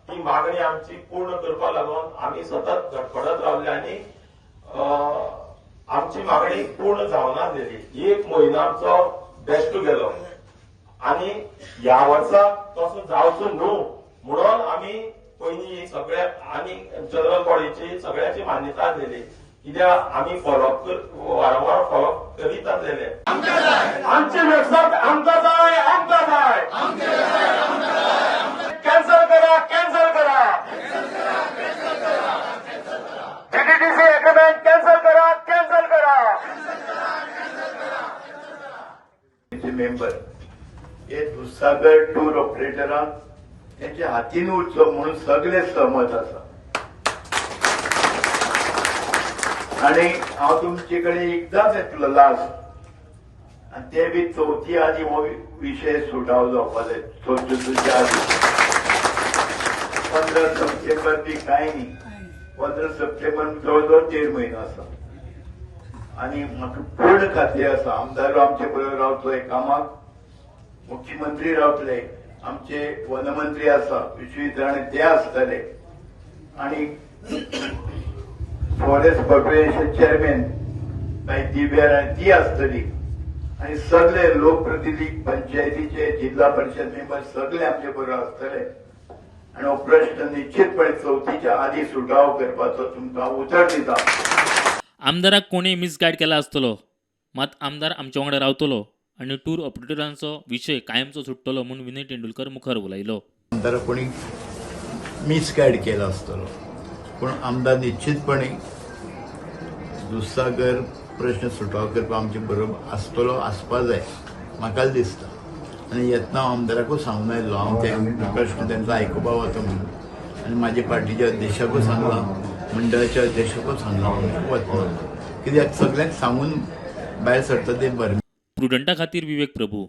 ती मागणी आमची पूर्ण करपाक लागून आमी सतत धडपडत रावले आनी आमची मागणी पूर्ण जावनासलेली. एक म्हयनो आमचो बेश्टो गेलो आनी ह्या वर्सा तसो जावचो न्हू म्हणून आमी पयलीं सगळ्या आनी जनरल बॉडीची सगळ्याची मान्यता आसलेली, कित्याक आमी फॉलोअप वारंवार फॉलोअप करीत आसलेले. आमची वेबसायट आमकां जाय, आमकां जाय. कॅन्सल करा, कॅन्सल करा. जीटीडीसी एग्रीमेंट कॅन्सल करा, कॅन्सल करा. मेंबर हे दुधसागर टूर ऑपरेटरांक तेंच्या हातीन उरचो म्हणून सगळे सहमत आसा. आनी हांव तुमचे कडेन एकदांच येतलो लास्ट, आनी ते बी चवथी आदी हो विशय सुटाव जावपा जाय. चवथीच्या आदी, 15 सप्टेंबर बी कांय न्ही. 15 सप्टेंबर जवळ जवळ देड म्हयनो आसा आनी म्हाका पूर्ण खात्री आसा, आमदार आमचे बरोबर रावतलो हे कामाक, मुख्यमंत्री रावतले, आमचे वनमंत्री आसा विश्वजीत राणे, ते आसतले आनी फॉरेस्ट कॉर्पोरेशन चेअरमॅन बाई दिव्या राणे ती आसतली आनी सगळे लोकप्रतिनिधी, पंचायतीचे, जिल्हा परिषद मेंबर सगळे आमचे बरोबर आसतले आनी हो प्रश्न निश्चितपणे चवथीच्या आदी सुटावो करपाचो तुमकां उतर दिता. आमदाराक कोणी मिसगायड केला आसतलो, मात आमदार आमच्या वांगडा रावतलो आनी टूर ऑपरेटरांचो विशय कायमचो सुट्टलो म्हूण विनय तेंडुलकर मुखार उलयलो. आमदार कोणी मिसगायड केला आसतलो, पूण आमदार निश्चितपणे दुधसागर प्रश्न सुटावो करपाक आमचे बरोबर आसतलो, आसपा जाय म्हाका दिसता. आनी येतना हांव आमदाराकूय सांगून आयलो, हांव ते प्रश्न तेंचो आयकुपा वता म्हणून. आनी म्हाज्या पार्टीच्या अध्यक्षाकूय सांगलां, मंडळाच्या अध्यक्षाकूय सांगलां वतना, कित्याक सगळ्यांक सांगून भायर सरता तें बरें. प्रुडंटा खातीर विवेक प्रभू.